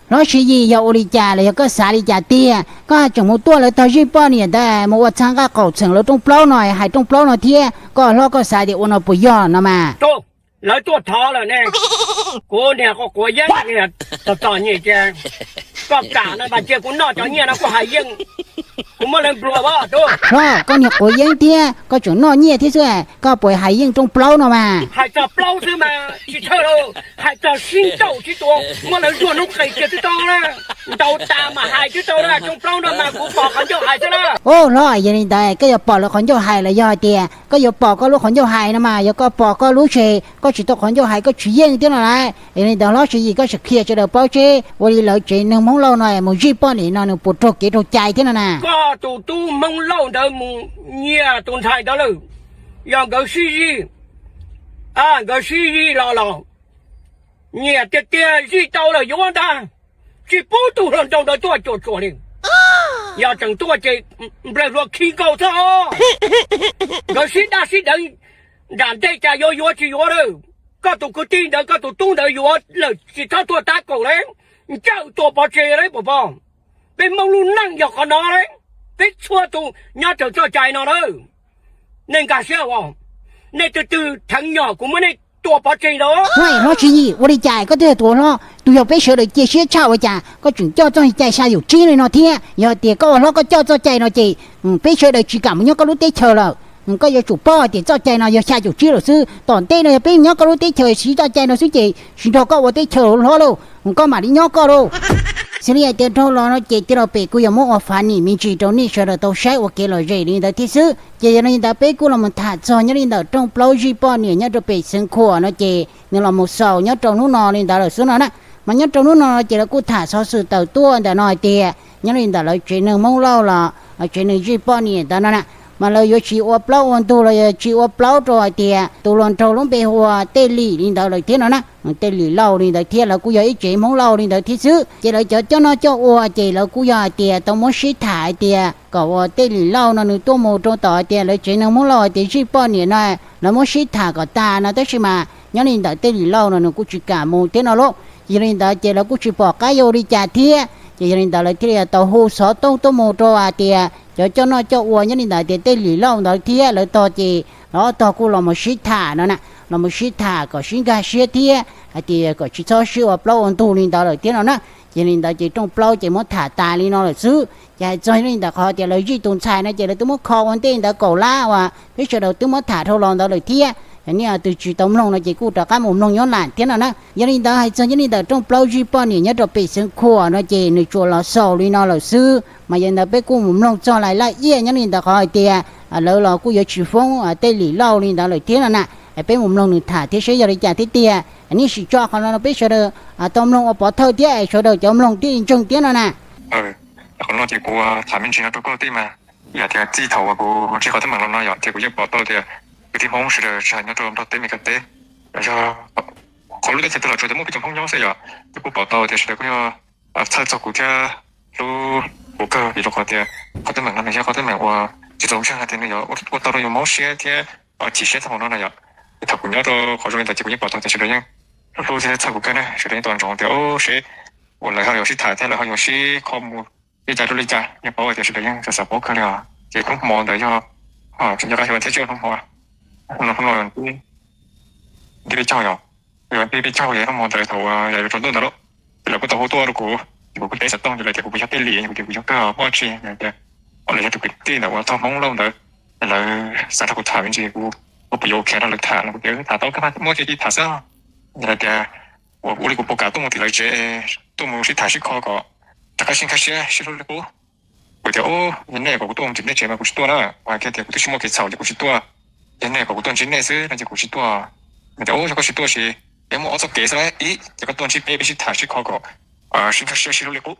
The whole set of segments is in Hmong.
Hlob Siv Yis, yog ua li cas los yog koj xav li cas tiag koj tseem mus tuaj lawv tog zij poj niam ntawd mus ua txha nqaj qaum txheem lawv rooj plaub no, hais rooj plaub no thiab, koj hlob koj xav tias ua no puas yog no mas? Lawv tuaj thov lawm ne, kuv niag quav yeeb niag txom txom nyem ces koj kam no mas cia kuv noj cov nyiaj no kuj hais yeej, kuv muab lawv nplua as. Hlob, koj niag quav yeeb thiab koj tseem noj nyiaj thiab xwb, koj puas hais yeej rooj plaub no mas? Hais txog plaub xwb mas tsis txhawj lauj, hais txog sib nrauj sib tua, muab lawv zuag hnub qis cia twb tau na, ntaus tas mas hais twb tau na, rooj plaub no mas kuv pom qhov ncauj hais xwb na. Ub, hlob, yog li ntawd koj yuav pom lawv qhov ncauj hais los yog hais tias koj yuav pom koj lub qhov ncauj hais no mas? Yog koj pom koj lub tsev koj tsis tau qhov ncauj hais koj tsis yeej thiab no lauj. Yog li ntawd Hlob Siv Yis, koj sim qhia sawv daws paub seb ua li lawv tsev neeg Hmoob Lauj no mus zij poj niam no nws puas raug kev raug cai thiab no na? Koj tus tub Hmoob Lauj ntawd mus nyiag tus ntxhais ntawd lawm, yog nkawd sib zij, nkawd sib zij los los nyiam tiag tiag zij tau lawm yuav ntag, tsis pub tus hluas nraug ntawd tuaj cuam tsuam li. Yog tseem tuaj ces nplawg hlua khi nkaus txog. Nkawd sib daj sib deev nram ntej cas yuav yuav tsis yuav lawm. Koj tus kwv tij ntawd koj tus tub ntawd yuav lawm tsis txhob tuaj tab kaum li, ncawm tua pov tseg li puas pom? Peb Hmoob lub neej yog qhov no li, peb txhua tus nyob raws txoj cai no lawm. Nej nkag siab os, nej tus twg theev nyom kuv muab nej tua pov tseg ntag. Hlob Siv Yis, ua li cas koj twb yog tus hlob, tus yog peb sawv daws cia siab tshaj ua cas koj tseem coj txoj cai xya caum tsib li no thiab? Yog tias koj ua hlob koj coj txoj cai no ces peb sawv daws tsis kam mus nyob koj lub teb chaws lawm. Koj yuav tsum paub hais tias txoj cai no yog xya caum tsib lawm xwb, tom ntej no yog peb nyob koj lub teb chaws siv txoj cai no xwb ces tsis nrog koj ua teb chaws hlob lauj, koj mam li nyob koj lauj. Xws li hais tias dhau los no ces tij laug Pem kuj yuav muab ua fav nim me ntsis rau nej sawv daws tau saib ua kev lom zem li ntawd thiab xwb. Ces yog li ntawd peb kuj los mus tham txog nyob li ntawm rooj plaub zij poj niam nyob rau pem Xeev Khuam no ces nws los mus xaus nyob rau hnub no li ntawd lawm xwb no na. Mas nyob rau hnub no ces lawv kuj tham xov xwm tawm tuaj ntawm no hais tias nyob li ntawm lawv tsev neeg Hmoob Lauj los lawv tsev neeg zij poj niam ntawd no na, mas lawv yuav tsis ua plaub ua ntug los yog tsis ua plaub rau hais tias tus hluas nraug lub npe hu ua Tej Lim li ntawd lawm thiab no na. Tej Lim Lauj li ntawd thiab lawv kuj yog ib tsev Hmoob Lauj li ntawd thiab xwb. Ces lawv cov coj noj coj ua ces lawv kuj yog hais tias tau muab sib tham hais tias kom uas Tej Lim Lauj no nws tuaj mus rau tom hais tias lawv tsev neeg Hmoob Lauj hais tias zij poj niam no, lawv muab sib tham kom tas no tab sis mas nyob li ntawm Tej Lim Lauj no nws kuj tsis kam mus thiab no lauj. Yog li ntawd ces lawv kuj tsis pom qab yuav ua li cas thiab. Ces yog li ntawd lawv thiaj li tau hu xov tooj tuaj mus rau hais tias cov coj noj coj ua nyob li ntawd tias Tej Lim Lauj ntawd thiab lawv tog ces lawv ob tog kuj los mus sib tham no na, los mus sib tham kom sib nkag siab thiab hais tias kom tsis txhob sib ua plaub ua ntug li ntawd lawm thiab no na. Ces li ntawd ces rooj plaub ces muab tham tas li no lawm xwb. Ces hais txog li ntawm qhov tias lawv zij tus ntxhais no ces lawv twb muab kho ua ntej ntawd kaum lab uas peb sawv daws twb muab tham dhau los ntawd lawm thiab. Nej leej twg tsis tau mloog no ces kuj rov qab mus mloog nyob lam thiab no na. Yog li ntawd hais txog nyob li ntawm rooj plaub zij poj niam nyob rau pem Xeev Khuam no ces nws tsuas los xaus li no lawm xwb. Mas yog li ntawd peb kuj mus mloog txog lais laj iaj nyob li ntawm qhov hais tias lawv los kuj yuav tsis foob Tej Lim Lauj li ntawd lawm thiab no na. Peb mus mloog nws tham thiab seb yog li cas thiab tiag. Nej sim tso qhov no peb sawv daws tau mloog ua pov thawj thiab sawv daws cov mloog thiaj ntseeg thiab no na. Qhov no ces kuv tham me ntsis no rau koj tej mas, yam tias txij thaum uas kuv ntsib qhov teeb meem los no yom ces kuv yeej pom tau tias kwv tij Hmoob sawv daws tsis hais nyob rau nplog teb Meskas teb, yog qhov lub teb chaws twg los tsuas tias muaj peb cov Hmoob nyob xwb yom, ces kuj pom tau tias sawv daws kuj yog txhawj txog kuv thiab hlub kuv kawg vim rau qhov tias qhov teeb meem no nws yog qhov teeb meem uas tsis txaus ntseeg hais tias nws yuav ua tau rau yus mob siab thiab chim siab txog hauv no na yom. Thaum kuv nyob rau qhov zoo li ntawd ces kuv yeej pom tau tias sawv daws yeej hlub hlub thiab txhawj kuv kawg na, sawv daws yeej tos ntsoov tias o seb uas lawv ho yuav sib tham thiab lawv ho yuav sib kho mus li cas rau li cas, yeej paub tias sawv daws yeej xav xav paub kawg li os. Ces hnub hmo ntawd yog tseem nco qab xyov vas thib tsib hnub hmo, hnub no hnub no nti peb caug yom, yog nti peb caug yog hnub hmo ntawd thaum yog yuav tsaus ntuj ntawd lauj, ces lawv kuj tau hu tuaj rau kuv, ces kuv kuj teb xov tooj ces lawv tias kuv puas yog Tej Lim, kuv tias kuv yog kawg, muaj tsi, lawv tias o lawv yog tus kwv tij ntawm uas tog Hmoob Lauj ntawd, lawv xav rau kuv tham me ntsis, kuv puas yuav ua khiav rau lawv tham no, kuv tias tham tau kawg, muaj tsi cia tham xwb. Ces lawv tias ua li kuv puas kam tuaj mus tim lawv tsev, tuaj mus sib tham sib kho kom rov qab sib nkag siab sib hlub li qub. Kuv tias o, yog nej kom kuv tuaj mus tim nej tsev mas kuv tsis tuaj na, kuv hais kiag tias kuv twb tsis muaj kev txhaum ces kuv tsis tuaj. Yog nej kom kuv tuaj ntsib nej xwb no ces kuv tsis tuaj. Nws tias o, yog koj tsis tuaj ces peb muaj ob txoj kev xwb lauj, ib ces koj tuaj ntsib peb, peb sib tham sib kho kom sib nkag siab sib hlub li qub.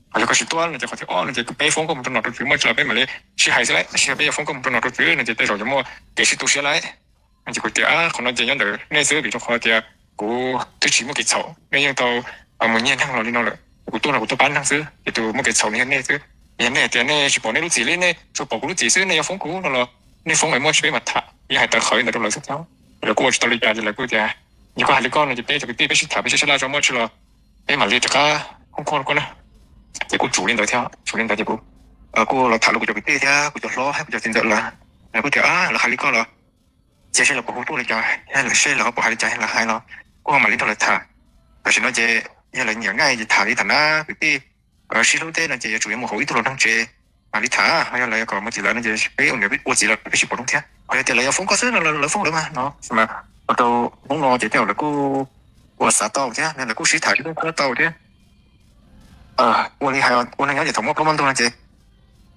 Ho yog koj tsis tuaj no ces qhov thib ob no ces peb foob koj mus rau nom rau tswv, muaj tsi los peb mam li sib hais xwb lauj, tab sis yog peb yuav foob koj mus rau nom rau tswv no ces tej zaum yuav muaj kev sib tu siab lauj. No ces kuv tias qhov no ces nyob ntawm nej xwb vim rau qhov tias kuv twb tsis muaj kev txhaum, nej yeej tau mus nyiag neeg los li no lawm, kuv tuaj no kuv tuaj pab neeg xwb ces tus muaj kev txhaum nws yog nej xwb. Yog nej tias nej tsis pom nej lub txim li, nej tsuas pom kuv lub txim xwb, nej yuav foob kuv no los nej foob es muaj tsi peb mam tham, yog hais tawv qhawv ntawd rau lawv xwb thiab. Lawv kuj ua tsis tau li cas ces lawv kuj tias yog koj hais li koj no ces peb cov kwv tij peb sib tham peb sib sab laj tso, muaj tsi los peb mam li rov qab khoob khuab koj na. Ces kuj tsum li ntawd thiab, tsum li ntawd ces kuv kuj los tham rau kuv cov kwv tij thiab kuv cov hlob thiab kuv cov txiv ntxawm lawv, lawv kuj tias lawv hais li koj los cia seb lawv puas hu tuaj li cas thiab lawv seb lawv ho puas hais li cas lawv hais los kuj ho mam li nrog lawv tham. Tam sim no ces yog lawv nyiam nqaij ces tham li tham na kwv tij, sib hlub teb no ces yuav tsum yuav mus hauv ib tug hluas nraug tsev mam li tham, ho yog lawv kom mus txiv lawv no ces peb ua niam ua txiv los peb sib pom zoo thiab. Ho yog tias lawv yuav foob koj xwb no lawv foob lawv mas no, mas ua rau hnub no ces tej zaum lawv kuj ua xav tau thiab lawv kuj sib tham sib khoob khuab tau thiab. Ua li hais ua neej nyob ces thaum muaj plaub muaj ntug no ces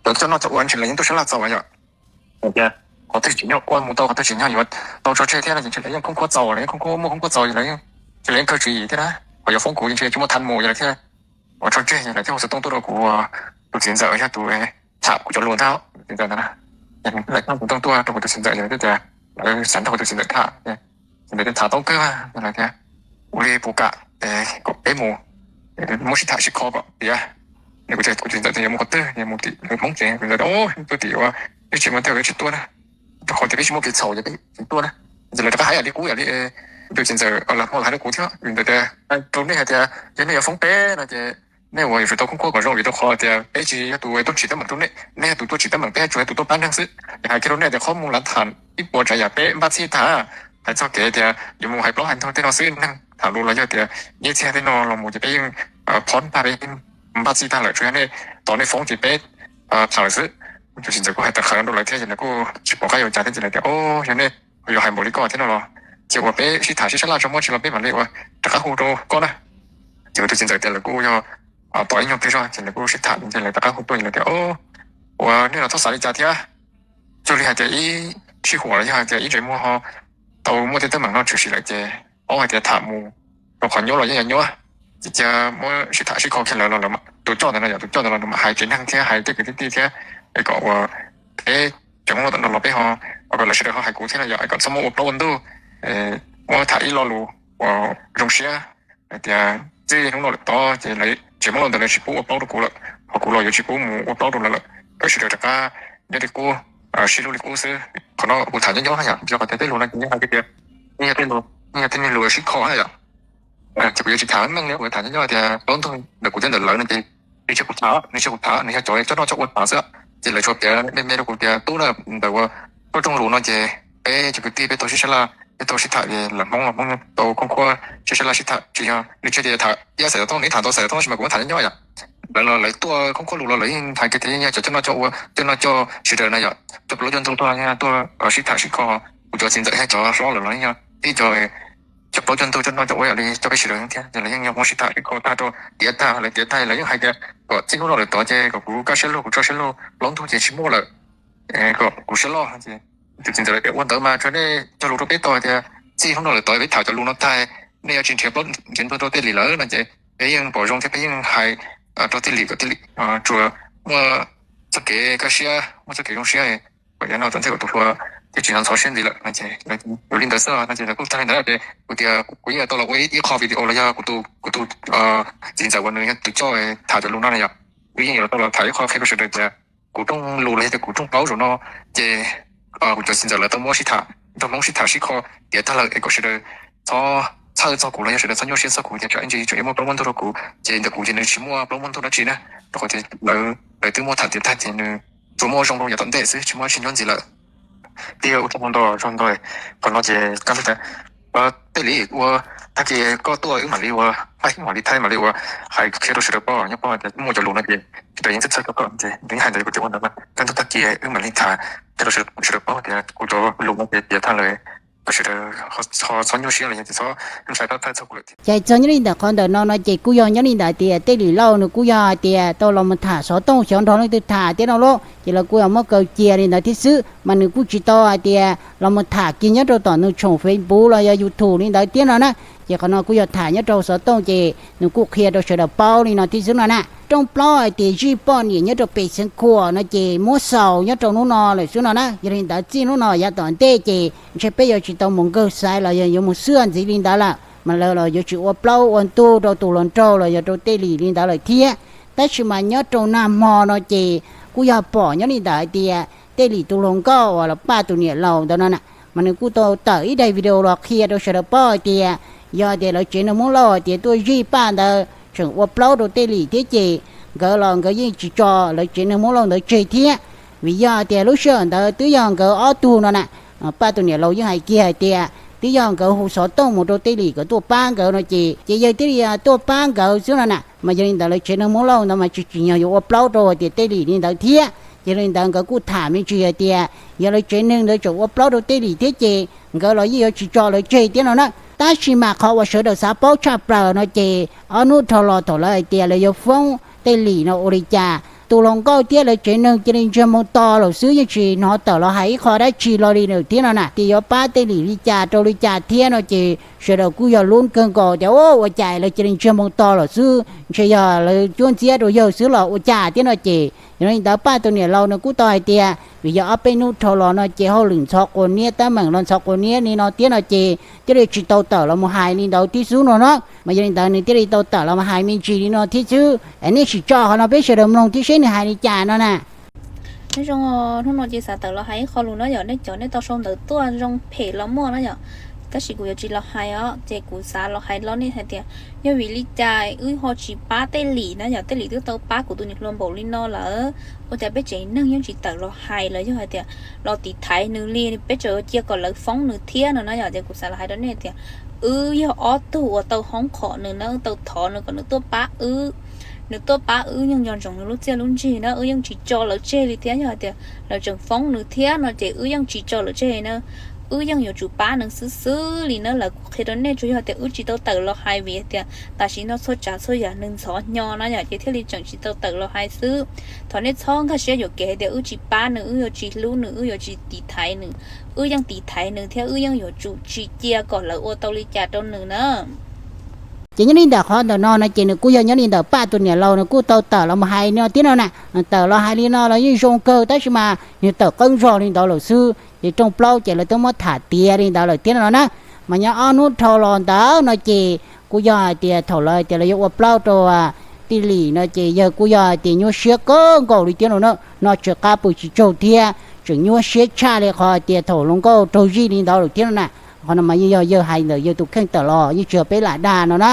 cov coj noj coj ua ntshe lawv yeej tuaj sab laj txaus yom. Tias qhov twg tsim nyog ua mus tau, qhov twg tsim nyog yuav tau tso tseg thiab no ces ntshe lawv yeej khoob khuab txaus, lawv yeej khoob khuab muaj khoob khuab txaus, ntshe lawv yeej khawv tswv yim thiab na. Ho yuav foob kuv ces ntshe tsis muaj thav mus yog lawv thiaj ua tso tseg, lawv thiaj hu xov tooj tuaj rau kuv tus txiv ntxawm yog tus tham kuv cov lus ntag, tus txiv ntxawm ntag. Lawv thiaj hu xov tooj tuaj rau kuv tus txiv ntxawm yog tias lawv xav nrog kuv tus txiv ntxawm tham, txiv ntxawm thiaj tham tau kawg, lawv tias ua li puas kam kom peb mus muab sib tham sib kho kom tiav. Kuv tias kuv tus txiv ntxawm tias yuav mus qhov twg, mus tim lawv Hmoob tsev, tus ntxawm tias o, tus txiv ntxawm tias peb tsis mus kiag txhaum ces peb tsis tuaj na. Ces lawv rov qab hais yam li kuv yam li tus txiv ntxawm los hmo los hais rau kuv thiab, tus ntxawm tias rau nej hais tias yog nej yuav foob peb no ces nej ua yuav tsum tau khoob khuab kom zoo vim rau qhov tias peb tsis yog tus tuaj tsim teeb meem rau nej, nej yog tus tuaj tsim teeb meem, peb tsuas yog tus tuaj pab neeg xwb. Ces hais kiag rau nej tias qhov mus lav tham ib puas tsav yam peb npaj txhij tham, hais txog kev tias yuav mus hais plaub hais ntug tej no xwb, neeg tham lus los yog tias nyiaj txiag tej no los mus ces peb yeej phob npaj, peb yeej npaj txhij tag lawm, tsuas yog nej tos nej foob ces peb tham lawm xwb. Tus txiv ntxawm kuj hais tawm qhawv rau lawv thiab ces lawv kuj tsis pom qab yuav cas thiab ces lawv tias o, yog nej yuav hais npaum li koj thiab no los cia ua peb sib tham sib sab laj tso, muaj tsis los peb mam li ua rov qab hu rau koj na. Ces tus txiv ntxawm tias lawv kuj yog tos ib nyuag pliag zog ces lawv kuj sib tham ces lawv rov qab hu tuaj ces lawv tias o, ua nej los txhob xav li cas thiab, cuag li hais tias ib sij huam los yog hais tias ib ntsais muag ho tau muaj tej teeb meem no tshwm sim lawm ces paub hais tias tham mus rau qhov nyuaj los yeej yog nyuaj, ces cia muab sib tham sib kho kiag lawm los lawv, tus coj ntawd no yog tus coj ntawd los nws mam hais tsev neeg thiab hais tej kwv tij thiab es kom ua peb cov Hmoob no tom no los peb ho, kom lawv sawv daws ho hais kuv thiab no yog kom txhob muab ua plaub ua ntug, muab tham ib lo lus uas zoo siab hais tias txij hnub no lawm tod ces lawv tsis muaj lo ntawd lawv tsis pub ua plaub rau kuv lawm, ho kuv los yuav tsis pub mus ua plaub rau lawv lawm, kom sawv daws rov qab nyob li qub, sib hlub li qub xwb. Qhov no kuv tham nyob nyob yom, yog qhov tias tej lus no ces yeej hais tias yeej yog tej lus, yeej yog tej niag lus sib kho yom. Ces kuv yuav tsis tham meej li, kuv yuav tham nyob nyob tias plaub ntug ntawm kuv thiab ntawm lawv no ces nws tsis kuv tham, nws tsis kuv tham, nws yog cov coj noj coj ua tham xwb. Ces lawv tsuas piav me me rau kuv tias tub na, ntawm ua toj rooj lus no ces peb cov kwv tij peb tau sib sab laj, peb tau sib tham, lawv Hmoob los Hmoob tau khoob khuab sib sab laj sib tham, tsis yog nws tsis tias tham ib xav tau nws tham ntau xav tau tab sis mas kuv muab tham nyob nyob yom. Lawv los lawv tuaj khoob khuab lus los lawv yeej hais kiag tias yeej yog cov coj noj coj ua, coj noj coj sawv daws na yom, coj plaub coj ntug tuaj tuaj sib tham sib kho. Kuv cov txiv ntxawm thiab cov hlob lawm los yeej yog ib co coj plaub coj ntug coj noj coj ua yam li coj peb sawv daws thiab, ces lawv yeej yog muab sib tham sib kho tag rau tiav tag, lawv tiav tag lawv yeej hais tias kom txij hnub no lawm tod ces kom kuv kaj siab lug, kuv tso siab lug, plaub ntug ces tsis muaj lawm, kom kuv siab loj. Ces tus txiv ntxawm lawv tias ua ntawd mas tsuas nej cog lus rau peb tau tias txij hnub no lawm tod peb tham cov lus no tag, nej yuav tsis nrhiav plaub nrhiav ntug rau Tej Lim lawm no ces peb yeej pom zoo thiab peb yeej hais rau Tej Lim kom Tej Lim tsuas muaj txoj kev kaj siab, muaj txoj kev zoo siab, kom yav no tom ntej kom tus hluas thiaj tsis ntxhov siab ntxiv lawm no ces yog li ntawd xwb no ces lawv kuj tag li ntawd ces kuv tias kuv yeej yuav tau los ua ib qho video los yog kuv tus, kuv tus txiv ntxawm uas nws yog tus coj tham cov lus no na yom, kuv yeej yuav tau los tham ib qho qhia rau sawv daws tias kuv rooj lus los yog tias kuv rooj plaub zaum no ces kuv cov txiv ntxawm lawv tau muab sib tham, nrog Hmoob sib tham sib kho tiav tag lawm es kom sawv daws txhob txhawj txog kuv los yog sawv daws txhob nyuaj siab txog kuv tias tsam ib ntsis tseem yuav muaj plaub muaj ntug rau kuv, ces ntawm kuv ces nws tsis muaj plaub muaj ntug dab tsi na, rau qhov tias lawv, lawv twb muab tham tiav tag ces nws tsuas muaj zoo rau yav tom ntej xwb tsis muaj dab tsi nyob ntxiv lawm. Tiag ua tsaug ntau, tsaug ntau. Qhov no ces kaj ntug tias Tej Lim ua tag kis koj tuaj wb mam li ua, wb mam li thaij mam li ua, hais qhia rau sawv daws paub nyob paub tias muaj cov lus no ces sawv daws yeej txhawj txhawj koj koj ces nws yeej hais ntawd kuv tias ua ntawd mas kaj ntug tag kis wb mam li tham qhia rau sawv daws paub tias kuv cov lus no ces tiav tag lawm, kom sawv daws txhob nyuaj siab los yog tias txhob ntshai txhob txhawj txog kuv lawm thiab. Ces txog nyob li ntawm qhov ntawm no no ces kuj yog nyob li ntawd tias Tej Lim Lauj nws kuj yog hais tias tau los mus tham xov tooj xyov nrog leej twg tham thiab no lauj, ces lawv kuj yog muab kaw cia li ntawd thiab xwb, mas nws kuj tsis tau hais tias los mus tham kiag nyob rau tom nws tshoom Facebook los yog YouTube li ntawd thiab no na. Ces qhov no kuj yog tham nyob rau xov tooj ces nws kuj qhia rau sawv daws paub li no thiab xwb no na. Rooj plaub hais tias zij poj niam nyob rau pem xeev khuam no ces muab xaus nyob rau hnub no lawm xwb no na. Yog li ntawd txij hnub no yav tom ntej ces ntshe peb yuav tsis tau mus nkawg xaiv los yog yuav mus xwaj ntxiv li ntawd lawm, mas lawv los yuav tsis ua plaub ua ntug rau tus hluas nraug los yog rau Tej Lim li ntawd lawm thiab. Tab sis mas nyob rau nag hmo no ces kuj yog pom nyob li ntawd hais tias Tej Lim tus hluas nkauj uas los paj tus niam laus ntawd no na, mas nws kuj tau tawm ib daim video los qhia rau sawv daws paub hais tias yog tias lawv tsev neeg Hmoob Lauj hais tias tuaj zij paj ntawd tseem ua plaub rau Tej Lim thiab ces nkawd los nkawd yeej tsis tso lawv tsev neeg Hmoob Lauj ntawd tseg thiab. Vim yog tias lub sij hawm ntawd twb yog nkawd ob tug no na, Paj tus niam laus yeej hais kiag hais tias twb yog nkawd hu xov tooj mus rau Tej Lim kom tuaj pab nkawd no ces ces yawg thiaj li tuaj pab nkawd xwb no na. Mas yog li ntawd lawv tsev neeg Hmoob Lauj ntawd mas tsis tsim nyog yuav ua plaub rau hais tias Tej Lim li ntawd thiab. Ces yog li ntawd nkawd kuj tham me ntsis hais tias yog lawv tsev neeg ntawd tseem ua plaub rau Tej Lim thiab ces nkawd los yeej yuav tsis tso lawv tseg thiab no na. Tab sis mas qhov uas sawv daws xav paub tshaj plaws no ces ob hnub dhau los thaum lawv hais tias lawv yuav foob Tej Lim no ua li cas, tus hluas nkauj thiab lawv tsev neeg cia li ntsiag moo to lawm xwb, yeej tsis hnov tawm los hais ib qho dab tsi los li lawm thiab no na, tias yuav pab Tej Lim li cas rau li cas thiab no ces sawv daws kuj yog lub kawg nkaus tias ua cas lawv cia li ntsiag moo to lawm xwb, ntshe yog lawv cuab ntxiab rau yawg xwb los ua cas thiab no ces yog li ntawd Paj tus niam laus nws kuj tau hais tias vim yog ob peb hnub dhau los no ces hauj lwm ntxhov quas niab teeb meem los ntxhov quas niab li no thiab no ces thiaj li tsis tau tawm los mus hais li ntawd thiab xwb no na. Mas yog li ntawd nws thiaj li tau tawm los mus hais me ntsis li no thiab xwb. Nej sim tso qhov no peb sawv daws mloog thiab seb nws hais li cas no na. Nyob zoo, hnub no ces xav tawm los hais ib qho lus no yom, nej cov nej tau sau ntawv tuaj zoo phem los muaj no yom, tab sis kuv yuav tsis los hais os, ces kuv xav los hais rau nej hais tias yog vim li cas wb ho tsis pab Tej Lim na yom, Tej Lim twb tau pab kuv tus niam hluas npaum li no lawm, ua cas peb tsev neeg yeej tsis tawm los hais los yog hais tias los tiv thaiv nws li, peb tseem cia kom lawv foob nws thiab no na yom. Ces kuv xav los hais rau nej tias wb yog ob tug uas tau hoob qhom nws na, tau thov nws kom nws tuaj pab wb. Nws tuaj pab wb yeej nco ntsoov nws lub txiaj lub ntsig na, wb yeej tsis tso lawv tseg li thiab. Yog hais tias lawv tseem foob nws thiab no ces wb yeej tsis tso lawv tseg na, wb yeej yuav tsum pab nws xwb xwb li na. Lawv kuv qhia rau nej tsuas yog tias wb tsis tau tawm los hais vim tias tam sim no txhua tsav txhua yam nws ntxhov hnyo na yom, ces thiaj li tseem tsis tau tawm los hais xwb. Thov nej txhob nkag siab yuam kev hais tias wb tsis pab nws, wb yuav tsis hlub nws, wb yuav tsis tiv thaiv nws. Wb yeej tiv thaiv nws thiab wb yeej yuav tsum tsis cia kom lawv ua tau li cas rau nws na. Ces nyob li ntawm qhov ntawm no no ces nws kuj yog nyob li ntawm Paj tus niam laus nws kuj tau tawm los mus hais no thiab no na. Tawm los hais li no los yeej zoo kawg tab sis mas nws tawm qeeb zog li ntawd lawm xwb, ces rooj plaub ces lawv twb muab tham tiav li ntawd lawm thiab no na. Mas nyob ob hnub dhau los ntawd no ces kuj yog hais tias thaum lawv hais tias lawv yuav ua plaub rau Tej Lim no ces yawg kuj yog hais tias nyuaj siab kawg nkaus li thiab no na, noj tsis qab pw tsis tsaug thiab tseem nyuaj siab tshaj li qhov hais tias thaum hluas nkauj raug zij li ntawd lawm thiab no na. Qhov no mas yeej yog yawg hais ntawm yawg tus kheej tawm los, yeej tsis yog peb lam dag no na.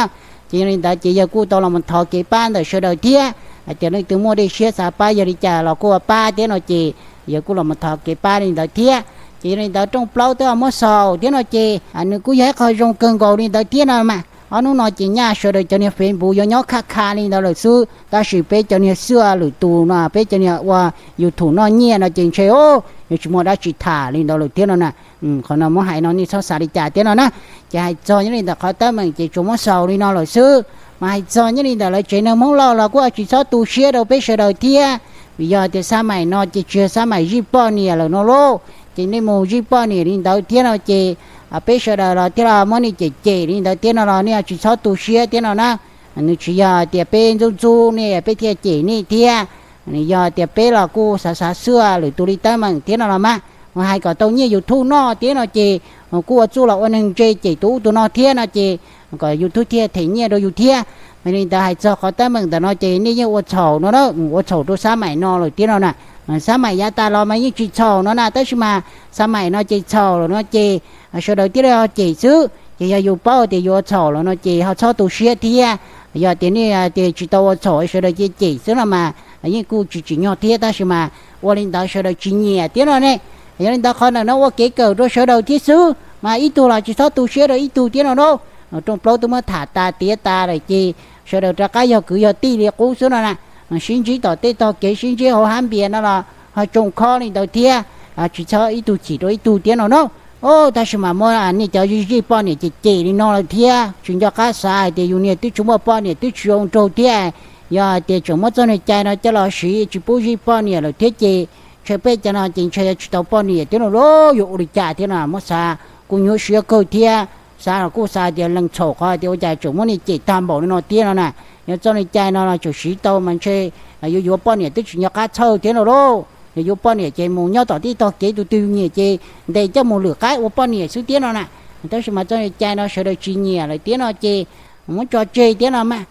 Ces yog li ntawd ces yawg kuj tau los mus thov kev pab ntawm sawv daws thiab, hais tias leej twg muaj dej siab xav pab yog li cas los kuj ua pab thiab no ces yawg kuj los mus thov kev pab li ntawd thiab. Ces yog li ntawd rooj plaub twb muab xaus thiab no ces nws kuj yog ib qho zoo kawg nkaus li ntawd thiab no mas. Ob hnub no ces nyaj sawv daws cov niag Facebook yuav nyob khaj kha li ntawd lawm xwb, tab sis peb cov niag xwb lwm tus no, peb cov niag ua YouTube noj nyiaj no ces ntshe yuav tsis muaj dab tsi tham li ntawd lawm thiab no na. Qhov no muab hais no nej txhob xav li cas thiab no na. Ces hais txog nyob li ntawm qhov teeb meem ces tsuas muab xaus li no lawm xwb, mas hais txog nyob li ntawm lawv tsev neeg Hmoob Lauj los kuj tsis txhob tu siab rau peb sawv daws thiab. Vim yog tias xab maim no ces tsis yog xab maim zij poj niam lawm no lauj, ces nej mus zij poj niam li ntawd thiab no ces peb sawv daws los thiaj los muab nej cem cem li ntawd thiab no los nej tsis txhob tu siab thiab no na. Nws tsis yog tias peb ntxub ntxub nej peb thiaj cem nej thiab, yog tias peb los kuj xav xav xwb lwm tus li teeb meem thiab no los mas. Hais kom tau nyiaj YouTube noj thiab no ces kuj ua txuj los ua neeg ntse cem tus ub tus no thiab no ces kom YouTube thiaj them nyiaj rau yus thiab. Mas li ntawd hais txog qhov teeb meem ntawm no ces nej yeej ua txhaum no na, ua txhaum rau xab maim no lawm thiab no na. Xab maim yav tas los mas yeej tsis txhaum no na, tab sis mas xab maim no ces txhaum lawm no ces sawv daws thiaj li ho cem xwb. Ces yog yus paub tias yus ua txhaum lawm no ces ho txhob tu siab thiab. Yog tias nej tias tsis tau ua txhaum sawv daws cia cem xwb no mas yeej kuj tsis tsim nyog thiab, tab sis mas ua li ntawd sawv daws tsis nyiam thiab no ne. Yog li ntawd qhov ntawm no ua kev kawm rau sawv daws thiab xwb, mas ib tug los tsis txhob tu siab rau ib tug thiab no na. Rooj plaub twb muab tham tas tiav tas lawm ces sawv daws rov qab yog kwv yog tij li qub xwb no na. Sib ntsib tom tej tog kev, sib ntsib hauv hab npias no los ho tsoo khob li ntawd thiab, tsis txhob ib tug chim rau ib tug thiab no na. Tab sis mas muab nej cov zij poj niam ces cem li no lawm thiab, tsis nco qab xav hais tias yus niag twb tsis muaj poj niam twb tsis zoo nraug thiab, yog hais tias tseem muab txoj niag cai no coj los siv tsis pub zij poj niam lawm thiab ces ntshe peb cov no ces ntshe yuav tsis tau poj niam thiab no lauj, yuav ua li cas thiab no muab xav kuj nyuaj siab kawg thiab. Xav los kuj xav tias lees txhaum qhov tias ua cas tseem muab nej cem tag npaum li no thiab no na. Yog txoj niag cai no los tseem siv tau mas ntshe yuav yuav poj niam twb tsis nco qab txhawj thiab no lauj. Yog yuav poj niam ces mus nyob tom tej tog kev, tus twg yus nyiam ces ntes coj mus lwm qaib ua poj niam xwb thiab no na. Tab sis mas txoj niag cai no sawv daws tsis nyiam lawm thiab no ces muab tso tseg thiab no mas.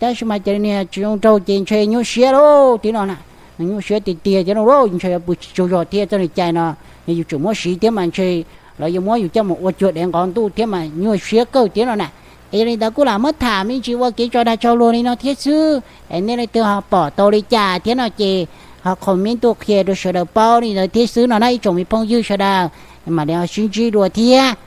Tab sis mas cov niag tsis zoo nraug ces ntshe nyuaj siab lauj thiab no na. Nyuaj siab tiag tiag thiab no lauj, ntshe yuav pw tsis tsaug zog thiab txoj niag cai no. Yog yus tseem muab siv thiab mas ntshe lawv yuav muab yus coj mus ua cuag dev nqov ntuj thiab mas nyuaj siab kawg thiab no na. Yog li ntawd kuj lam muab tham me ntsis ua kev tso dag tso luag li no thiab xwb es nej leej twg ho pom tau li cas thiab no ces ho comment tuaj qhia rau sawv daws paub li ntawd thiab xwb no na ib tsoom me phooj ywg sawv daws. Mam li ho sib ntsib dua thiab.